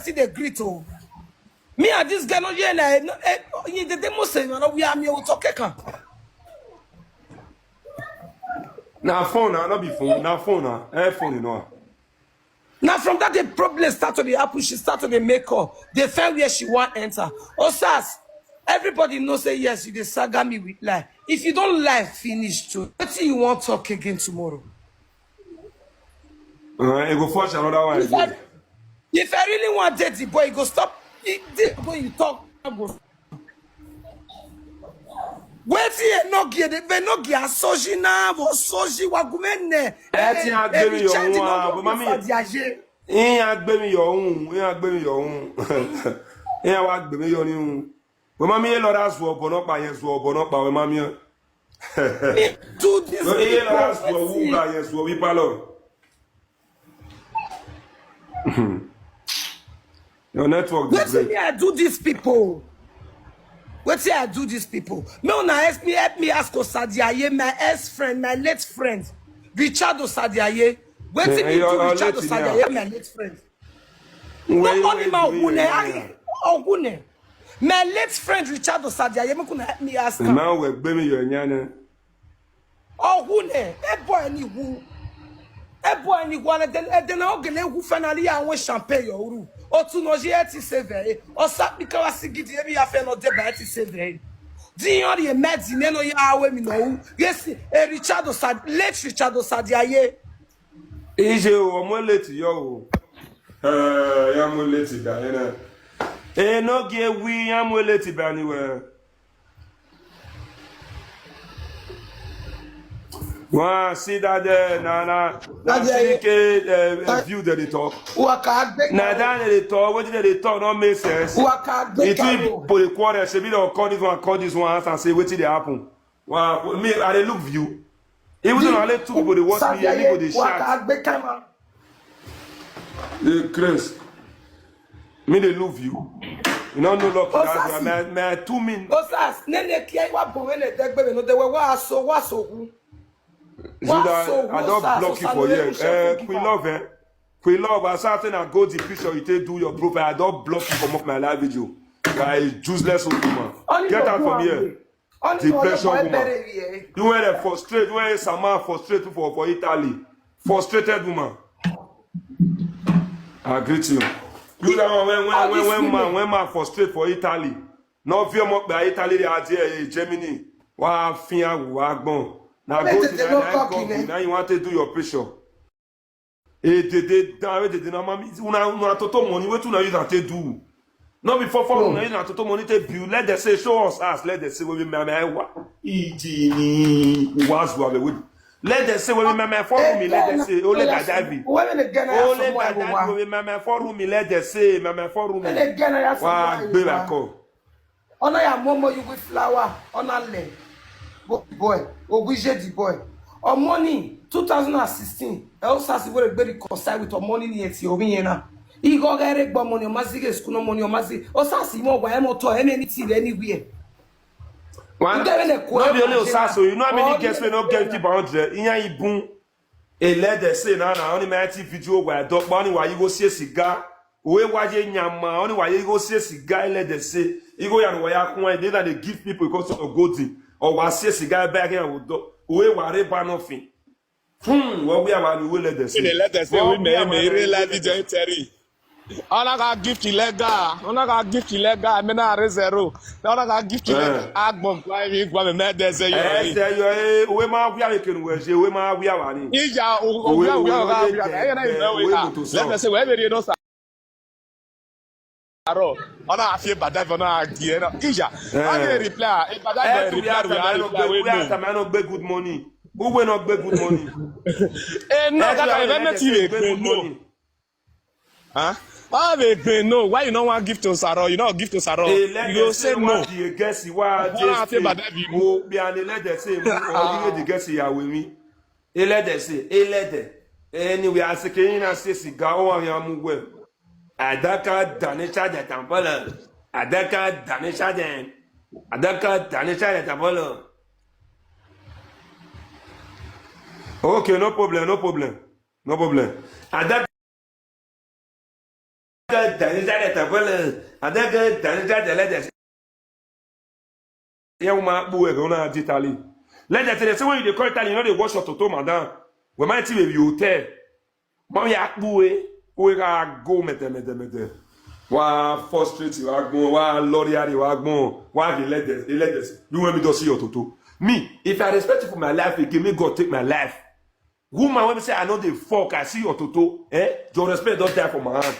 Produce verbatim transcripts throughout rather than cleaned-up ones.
still dey greet o. Me and this girl no hear na, no, eh, you dey demo say, no, we are me, we talk, eh, can. Na phone na, no be phone. Na phone na. Eh, phone you know. Now from that the problem start to dey happen, she start to dey make up. They find where she want enter. Osas, everybody know say yes, you dey saga me with lie. If you don't lie finish too, wetin you wan talk again tomorrow? Uh, e go force another one If I, again. if I really want date the boy, you go stop. He, the boy you talk, I go. Wetin Enogie dey, Enogie asoji na, asoji wagumene. Ẹ ti á gbé mi yọ Richard wọn, náà àbọ̀ mami. Fàdíàjé. Ìyẹn á gbé mi yọ òun, ìyẹn á gbé mi yọ òun. Ìyẹn wá gbé mi yọ ní òun. Bó máa mi yé lọ́ra sùn ọ̀bọ̀ náà pa yẹn, sùn ọ̀bọ̀ náà pa wẹ́ máa mi yẹn. Do this Ló iye lọ́ra people sùn ọ̀wú wetin. Gbà yẹn sùn ọ̀wí pálọ̀. Your network dey Wetin break. Me I do these people? Wetin I do these people? Make una help me, help me ask Osadiaye, my ex friend, my late friend, Richard Osadiaye. Wetin Eh, me your- do your Richard late Osadiaye, Richard. My late friend. Wait, No wait, money ma wait, Ogune, wait. I Ogune. My late friend Richard Osadiaye, make una help me ask am. Máa wẹ̀ gbé mi yọ ẹ̀yán náà. Ohune, ebo enihu. Ebo enihu, and then, and then I'll get who finally I want champagne your uru. Otu no je eti seve. Osa pika wa sigidi ebi ya fe no de ba eti seve. Di yon ye medi ne no ya awe mi no. Yes, e Richard Osad, late Richard Osadiaye. Ije o, ọmọ létí yọ o. Eh, ya mo létí dà yẹn náà. Eh, no give we, ya mo létí bá ni wẹ̀. Wow, see that there, na na na That there- C D K uh, that- view that they talk. Waka agbe. Na that they talk. What did they talk? Don't make sense. Waka agbe. It will people the quarter. She be don't call this one, call this one, and say what did they happen. Wow, me I dey look view. Even though only two people they watch me, only people they Waka chat. Agbe kama. Hey, Chris, me they look view. You don't know lucky. Osasi. That's why my, my two min. Osas, nene kia wa bo wene degbe no de wa so wa so hu. Judah, I don't block you for here. Uh, Queen Love, eh? Queen Love, I started and go the picture you take do your profile. I don't block you from off my live video. You are a useless old woman. Get out from here. Depression woman. You were there for straight, you were a Sama for straight for, for Italy. Frustrated woman. I greet you. You that one when when when when man when man frustrate for Italy. No fear more by Italy they are there in Germany. Wa fear wa gbon. Now go to the now you want to do your picture. Eh, they they down where they dey na mami. Una una toto money wey una use am take do. No be for for una use na toto money take build. Let them say show us ass. Let them say we be mama wa. Iji ni was wa we. Let them say we be mama for me. Let them say ole dadavi. Ole dadavi we be mama for me. Let them say mama for me. Wa gbe la ko. Ona ya momo you with flower, ona le. Bo- Boy, Oguje the boy. On money two thousand and sixteen, Osasi will be reconciled with on money ni eti omi yena. He go get a bomb money, Omazi get school no money, Omazi. Osasi mo wa emo to any anything anywhere. One, They will no be only Osaso, you know how many girls we no get fifty pound there? Iyan ibun. E let them say na na only my T V video where dog money why you go see a cigar. We why you nyama only why you go see a cigar let them say. You go yan why you come dey na dey give people because of golden or why see a cigar back here with dog. We why they ban nothing. Hmm, what we are we let them say. They let them say we may may real life is very Terry. Ona ka gift illegal. Ona ka gift illegal. Me na re zero. Ona ka gift illegal. Agbon kwa mi kwa me me de se yo. Eh, say yo, eh, we ma we are making we say we ma we are wani. Ija o o we we we we. Eh na you know we na. Let them say we be no sa. Aro. Ona afie bada ona agie na. Ija. I dey reply. E bada Eh, go to be reply at we a are man of reply we we at a no. Man of good money. Who will not beg good money? Eh no, Eh, that to kind be of at a thing dey man of go good no. Money. Huh? Why they pay no? Why you no want gift to Saro? You no give to Saro. He let You them go say say no. What the guess what Why I this feel thing. bad that you Oh, be an let them say oh, you the guess you are with me. He let them say, he let them. Anyway, I say can you say cigar oh I am well. Adaka danisha de tampola. Adaka danisha de. Adaka danisha de tampola. Okay, no problem, no problem. No problem. Adaka Go Danny Daniel Tabole, and then go Danny Daniel Legend. Yeah, woman, boo, eh, go na Italy. Legend say, say when you dey call Italy, you know they wash your toto, madam. When my team you tell, mommy, akbu, eh, we ga go mete mete mete. Wa frustrate you, wa go, wa lorry, wa go, wa the legend, the legend. You want me to see your toto? Me, if I respect you for my life, again, may God take my life. Woman, when me say I know the fuck, I see your toto, eh? Your respect don't die for my hand.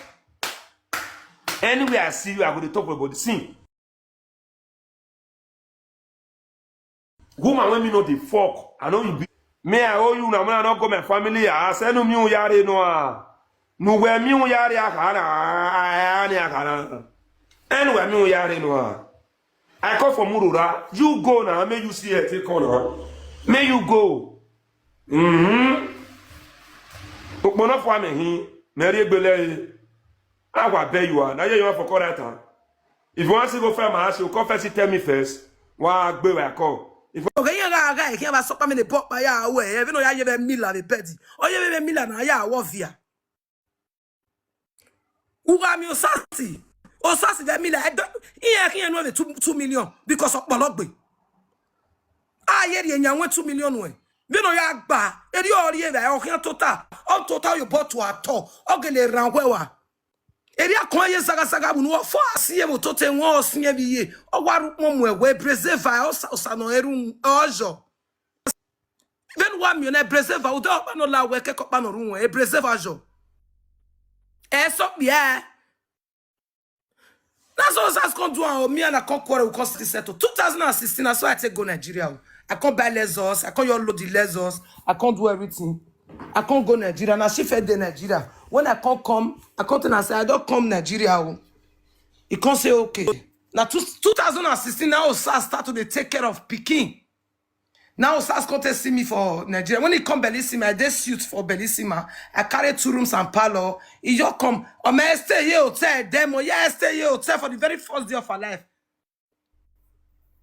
Anywhere I see you, I go dey talk for body. See, woman, when me know the fuck, I know you be. Me, I owe you now. When I don't go my family, I say no, me yare no ah. No where me yare akana, ah, ah, ah, akana. Anywhere me yare no ah. I come from Murura. You go now. May you see it. Take on now. May you go. Mm-hmm. Okpona for me, he. Mary Egbele. I will bet you are. Now you are for correct time. If you want to go find my house, you come first, you tell me first. Why I go where I come. If Okay, you got a guy, he can't stop me, the pop by our way. Even though I have a miller, the petty. Oh, you have a miller, now, yeah, what fear? Ugami Osasi. Osasi, the miller. I don't, he can't know the two, two million because of Bologbe. Ah, yeah, yeah, yeah, went two million way. Bino ya gba. Eri ori e ba, o kian total. O total you bought to at all. O gele ran wewa. Eri akon ye saga saga bunu o fo asiye mo to te won osiye bi ye. O wa ru pon mu ewe preserve o sa, o sa no eru ojo. Even one million e preserve o de o pa no la we ke ko pa no ru won e preserve ojo. E so bi e. That's all Osas come do am. Me and I come quarrel, we come still settle. Two thousand and sixteen, that's why I take go Nigeria. I come buy Lexus, I come your load the Lexus, I come do everything. I come go Nigeria. Now she fed the Nigeria. When I come come, I come tell her say I don't come Nigeria. Oh. He come say okay. Now two, two thousand and sixteen, now Osas start to dey take care of pikin. Now Osas come to see me for Nigeria. When he come Bellissima, I dey suit for Bellissima. I carry two rooms and parlor. He just come. Oh man, stay here hotel. Demo, yeah, stay here hotel for the very first day of her life.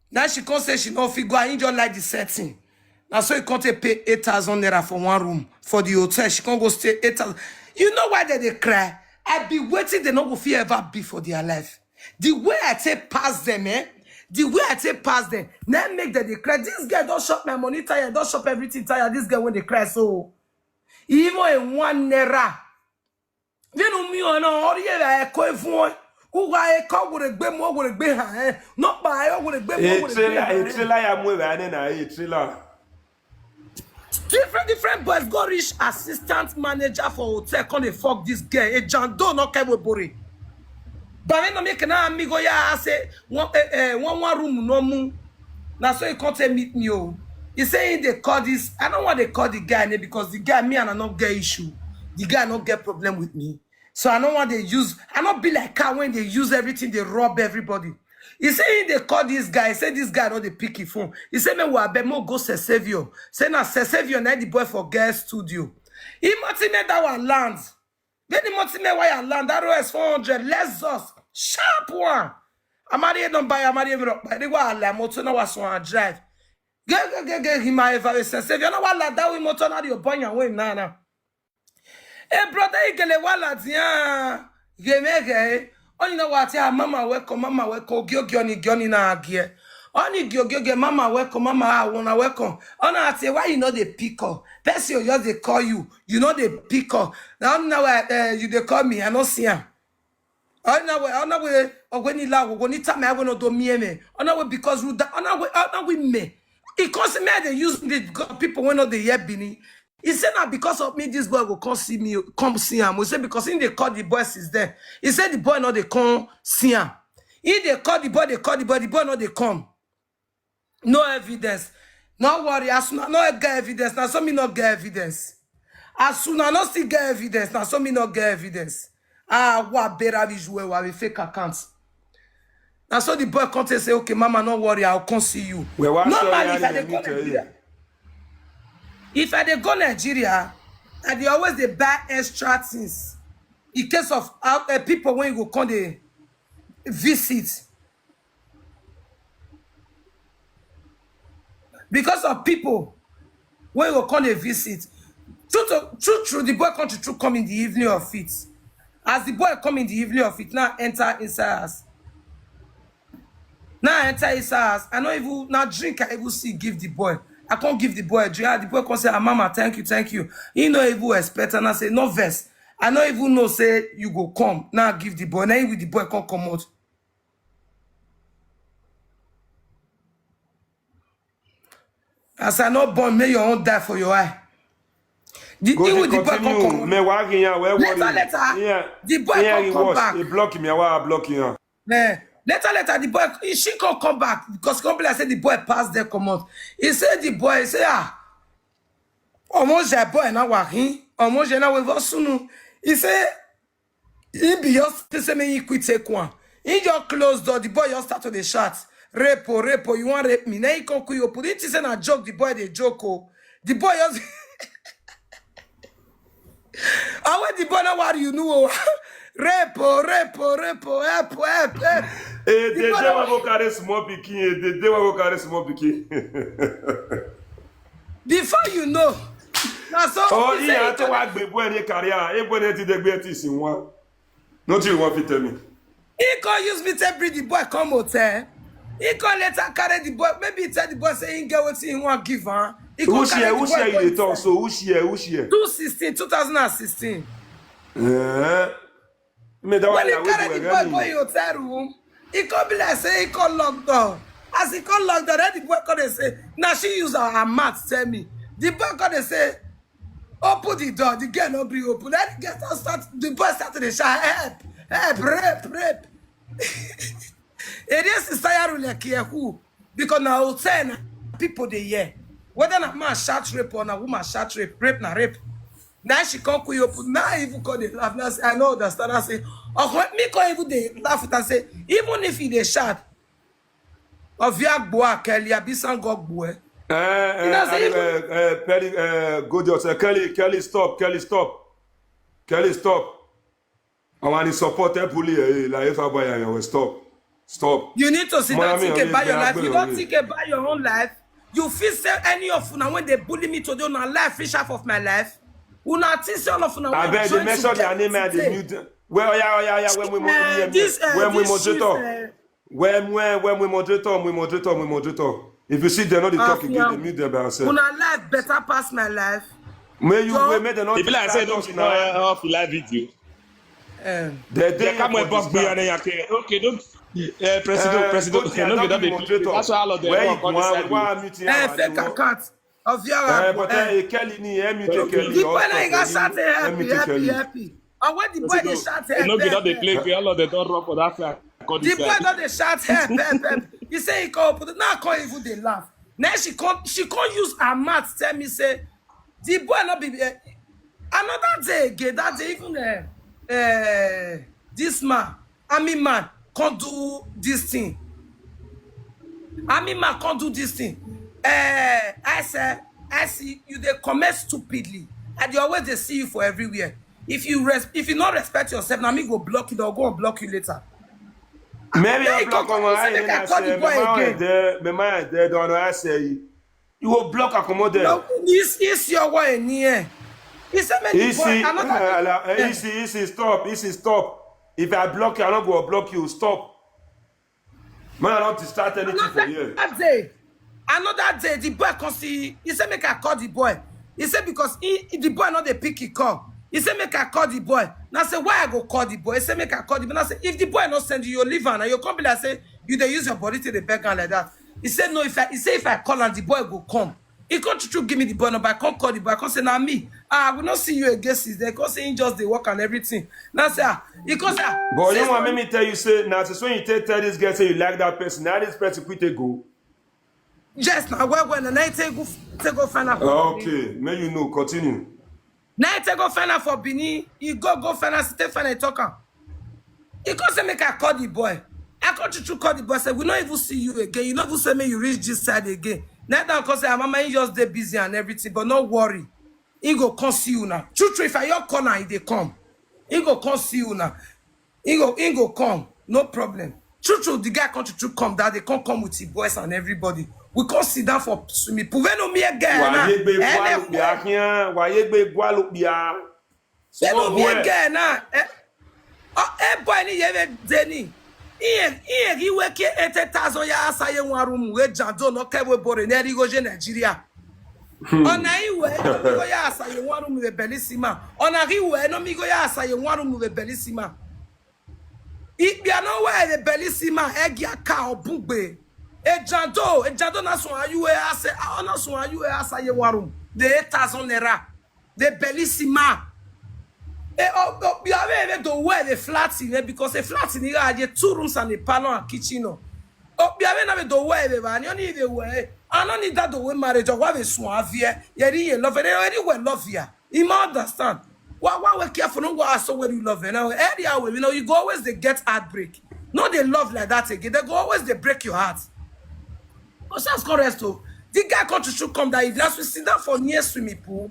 Now she come say she no fit go. I just like the setting. Now so he come to pay eight thousand naira for one room for the hotel. She come go stay eight thousand. You know why they, they cry? I be waiting. They no go fit ever be for their life. The way I take pass them, eh? The way I take pass them, now make them they cry. This girl don't shop my money tire, don't shop everything tire. This girl when they cry, so even a one naira. Then umi ona ori e la e ko e fun o. Uwa e ko gure gbe mo gure gbe ha eh. No pa e o gure gbe mo gure gbe ha. Trailer, a trailer ya mu e ba ne na a trailer. Different different boys go reach assistant manager for hotel. Come dey fuck this girl. A jando no ke we bore. But me no make na amigo ya say one eh, eh, one one room no mu. Now so he come take meet me oh. He say he dey call this. I don't want to call the guy name because the guy me and I not get issue. The guy not get problem with me. So I don't want to use. I not be like car when they use everything. They rob everybody. He say he dey call this guy. He say this guy not the pick his phone. He say me wa be mo go Sir Saviour. Say na Sir Saviour na the boy for girl studio. He must make that one land. Then he must make why I land. R O S four hundred. Let's just sharp one. Amari don't buy. Amari don't buy. The one I motor now was one drive. Ge ge ge ge hima eva we Sir Saviour. Na wa la da we motor na di obonya we na na. E brother igele wa la dia. Ge me ge. Oni na wa ti a mama we ko mama we ko gyo gyo ni gyo ni na agie. Oni gyo gyo ge mama we ko mama a wona we ko. Ona ati why you no dey pick up? Person you just dey call you, you no dey pick up. Na na why eh, you dey call me, I no see am. Ona we ona we ogwe ni la ogwe ni time I we no do me me. Ona we because ruda ona we ona we me. It cause me they use the God people when not the year bini. He said that because of me, this boy will come see me, come see him. We say because in they call the boy since then. He said the boy not they come see him. He they call the boy, they call the boy, the boy not they come. No evidence. No worry, as soon as no get evidence, now so me no get evidence. As soon as no still get evidence, now so me no get evidence. Ah, what better visual wa we fake account. Now so the boy come tell say, okay, mama, no worry, I'll come see you. Well, why sorry, normally I if I didn't dey go meet you. Nigeria, if I dey go Nigeria, I dey always dey buy extra things in case of uh, uh, people when you go come dey visit. Because of people wey go come dey visit. True to true true, the boy come to true come in the evening of it. As the boy come in the evening of it, now enter inside house. Now I enter inside house. I no even, now drink I even see give the boy. I can't give the boy a drink. Ah, the boy come say, "Ah, mama, thank you, thank you." He no even expect, and I say, "No vex. I no even know say you go come." Now give the boy. Now he with the boy come comot. As I no born, may your own die for your eye. The Go thing dey with the boy come continue. comot. Me wa gi yan we worry. Later, later, Yeah. the boy Yeah, come he come was. back. He block me. I wa block you. Eh, later, later, the boy, he, she come come back because come be like say the boy pass there comot. He say the boy, he say, "Ah, almost your boy now wa him, almost you now we sunu." He say, he be just say me he quit take one. He just close door. The boy just start to dey shout, "Rape, oh, rape, oh, you want rape me?" Now he come quick open. He think say na joke. The boy dey joke, oh. The boy just. And when the boy now worry, you know, oh, "Rape, oh, rape, oh, rape, oh, help, oh, help, help." Eh, The they boy dey now, wa go carry small pikin. Eh, they dey wa go carry small pikin. before you know, now so Oh, he he say he had to come, work big when he career. He when he did the great things in one. Not you want to tell me. he come use me to bring the boy come hotel. He come later carry the boy. Maybe he tell the boy say he get wetin he want give am. He come Who share? carry the Who boy share go you dey talk? inside. So who share? Who share? Two sixteen, two thousand and sixteen. Eh? Me that When one he I carry wait the for boy go me. in hotel room, he come be like say he come lock door. As he come lock door, then the boy come dey say, now she use her, her mouth tell me. The boy come dey say, "Open the door." The girl no be open. Then the girl start, start, the boy start to dey shout, "Help, help, rape, rape." It is sister Yaru like here who? Because na hotel na people dey hear. Whether na man shout rape or na woman shout rape, rape na rape. Now she come quick open. Now I even come dey laugh. Now say, I no understand. I say, oh, when me come even dey laugh with am say, even if he dey shout, Ovia Gboa Kelly, Abisan God Gboe. Eh, You know, say even eh, eh, Kelly, eh, go just, eh, Kelly, Kelly, stop, Kelly, stop, Kelly, stop. I want to support that bully. Eh, like if I buy you, stop, stop. You need to sit down, Mama, think me, about your me, life. me, You don't me. Think about your own life. You feel say any of una when they bully me today, una life reach half of my life. Una think say all of una I wey bet they join mention their together name and they today. mute them. Well, yeah, yeah, yeah. When we mo- Eh, yeah, this, yeah. eh, When we this chief, moderator, eh, when when when we moderator, we moderator. If you see they're not the talk again, they Afiam. mute them by ourselves. Una life better pass my life. May you So, wait, make them not E be like say distract no us be now. no off live video. Um, They They dey come for and box me and distract. then okay, okay, don't. Uh, Presido, Eh, Presido, go there, no be don't that be they play. moderator. That's why all of them Where walk you on this want, side. why mute eh, fake here? Account. Ovia Eh, Gboe, but eh. eh, Kelly ni eh, mute Okay. Kelly. The boy na he Okay, got shot, eh, eh, happy, mute happy, Kelly. happy. And when the boy dey Presido, shout, eh, no "Help, be that they help, play. help." Okay, all of them don't run for that side. Come The this boy side. don dey shout, "Help, help, help." He say he come open. Now come even dey laugh. Now she come, she come use her mouth tell me say, the boy not be, eh, another day again. That day even, eh, eh, this man, army man, can't do this thing. Army man can't do this thing. Eh, I say, I see you dey comment stupidly. And they always dey see you for everywhere. If you res- if you not respect yourself, now me go block you. They'll go and block you later. Maybe Then I he block come, on he say, my "Make I call the boy again." there, my mind there, don't know I say you will block a comot there. No, it's, it's your way in here. He said, "Make the boy Easy, another." eh, easy, easy, stop, easy, stop. If I block you, I don't go block you. Stop. Man, I don't distract anything for you. Another day, another day, the boy come see. He said, "Make I call the boy." He said, because he, the boy not dey pick him call. He said, "Make I call the boy." Now say, "Why I go call the boy?" He said, "Make I call the boy." Now say, "If the boy not send you, you leave am. And you come be like say you dey use your body to dey beg am like that." He said, "No, if I," he said, "If I call am, the boy go come." He come true true give me the boy number. I come call the boy. I come say, "Na me. Ah, we not see you again since then." He come say he just dey work and everything. Now say, ah, he come say, ah, But you since want when me tell you say now since when you take tell this girl say you like that person, now this person quit a go. Yes, now well, well, now take go, take go find out. Okay, may you know, continue. Now he take go find out for Benin. He go, go find out, stay find a talker. He come say, "Make I call the boy." I come true true call the boy. Say, "We not even see you again. You not even say me you reach this side again." Now that come say, "Ah, mama, he just dey busy and everything, but no worry. He go come see you now." True true, if I your call now, he dey come. He go come see you now. He go, he go come. No problem. True true, the guy come true true come. That they come come with his boys and everybody. We come sit down for swimming pool. We no mere girl now. Wayegbe Eh, Gualupia, wayegbe Gualupia. we no Small mere boy. Girl now. Eh, Ọ, e boy ni ye ve de ni. Iye, iye ki we ke eighty thousand ya asa ye one room we jando no ke we bore ne ri go je Nigeria. Ona iwe no mi go ya asa ye one room we Bellissima. Ona iwe no mi go ya asa ye one room we Bellissima. Ikpia no we we Bellissima e gi aka obugbe. E jando, e jando na so ayu e asa, a na so ayu e asa ye one room. The eight thousand naira. The Bellissima. E o o bi ave ve do we the flat in, because a flat in here, two rooms and a parlor and kitchen. No. O bi ave na ve do we ve ba ni oni ve we. I no need that do we marriage or we sun avie. Ye ri ye love, ye ri we love ya. You ma understand. Why why we care for no go ask so where you love now? Area we, you know, you go always they get heartbreak. No, they love like that again. They go always they break your heart. Osas come rest o. The guy come to shoot come that evening. As we sit down for near swimming pool,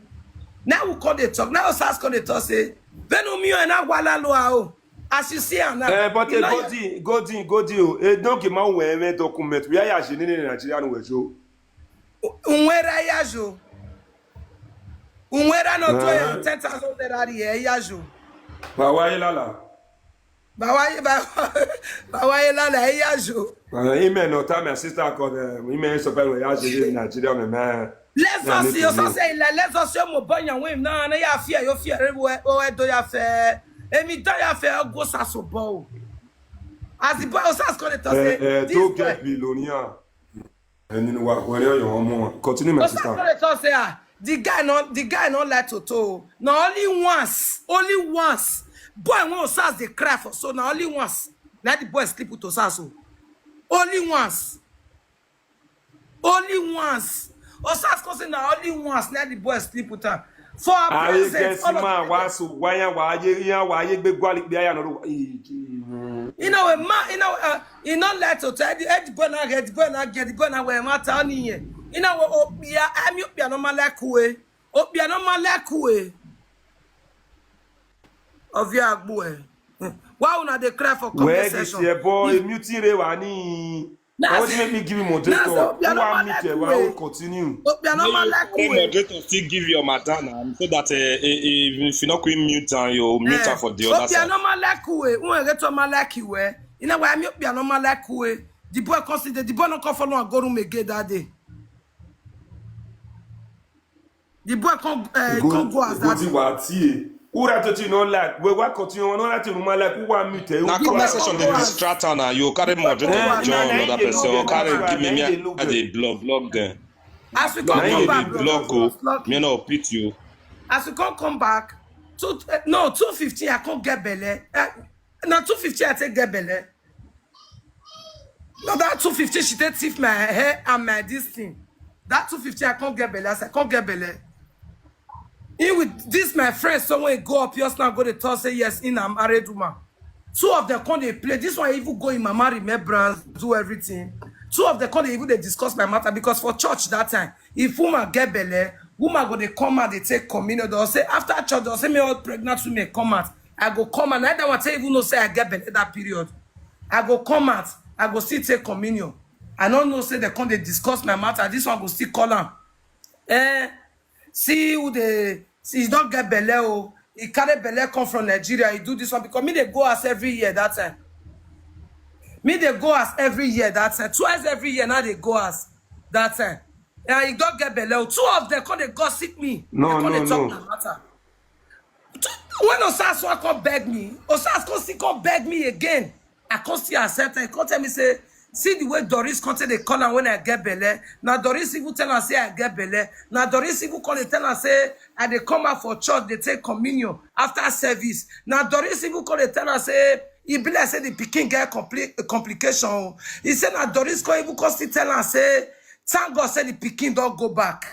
now we call the talk. Now Osas come the talk say, "Venu mi o na wala lo a o." As you see am now, Eh, but you eh, know, Godi, Godi, Godi o. E don ke ma we me document. We are ya je ni Nigeria no we jo. Unwera ya jo. Unwera no to ya ten thousand naira ye ya jo. Ba wa ye lala. Ba wa ye ba ba wa ye lala e ya jo. Ba ime no ta my sister called. Ime so pe we ya je ni Nigeria me me. Let's Yeah, us me see too, us me. Say like let's us see mo boy yan we na na ya fear yo fear we we do ya fe. Emi do ya fe go sa so bo. As the boy Osas come the talk Eh, say eh, this don't boy. Get billionaire. And you know what? When you're your mom, continue, my Osas sister. come the talk say ah the guy no the guy no like Toto. Na only once, only once. Boy when Osas dey cry for so na only once. Na the boy sleep with Osas o. Only once. Only once. Osas come say na only once na the boy sleep with her. For her Aye, presence, guess all man, of why so why ya why ye ya why ye be gwali be ya no. You know a man, you know, uh, you know let to tell the head boy na head boy na get the boy na we matter on here. You know what obia I'm you be no man like we. Obia no man like we. Of your boy. Why una dey cry for Where comment this section? Your boy muti re wani? Na How would say- you make me give him na moderator? say Obia Who no want man me like to we. why will continue? Obia no man like Let we. Moderator still give your madam now, so that uh, if you not queen mute and you mute Eh, her for the other Obia side. No man like we. Who get to man like you? Eh? You know why me Obia no man like we. The boy come see the, the boy no come follow and go room again that day. The boy come uh, come go as that. What you want here? Who that you not like? Well, what continue? No that you not like? Who want me to? Now comment section dey distract her now. You carry moderator Yeah, join yeah, another person or carry give me me. I dey block block them. As we Now come come you back, dey bro, block o. block Me you. No pity you. As we come come back, two uh, no two fifteen. I can't get belle. Uh, now two fifteen. I take get belle. No, that two fifteen she take thief my hair and my this thing. That two fifteen I can't get belle. As I can't get belle. In with this my friend somewhere go up here now go the talk say yes in a married woman. Two of them come they play. This one even go in mama remembrance, do everything. Two of them come they even they discuss my matter because for church that time, if woman get belle, woman go they come out they take communion. They'll say after church they'll say me all pregnant women come out. I go come out. Neither one say even know say I get belle that period. I go come out. I go still take communion. I don't know say they come they discuss my matter. This one go still call am. Eh, see who dey see he don get belle o. He carry belle come from Nigeria. He do this one because me dey go house every year that time. Me dey go house every year that time. Twice every year now dey go house that time. And he don get belle o. Two of them come dey gossip me. No, They come no, dey talk no. My matter. When Osas come beg me, Osas come still come beg me again. I come still accept am. He come tell me say, see the way Doris come take dey call am when I get belle. Na Doris even tell am say I get belle. Na Doris even come dey tell am say I dey come out for church dey take communion after service. Na Doris even come dey tell am say e be like say the pikin get compli complication o. He say na Doris come even come still tell am say thank God say the pikin don go back.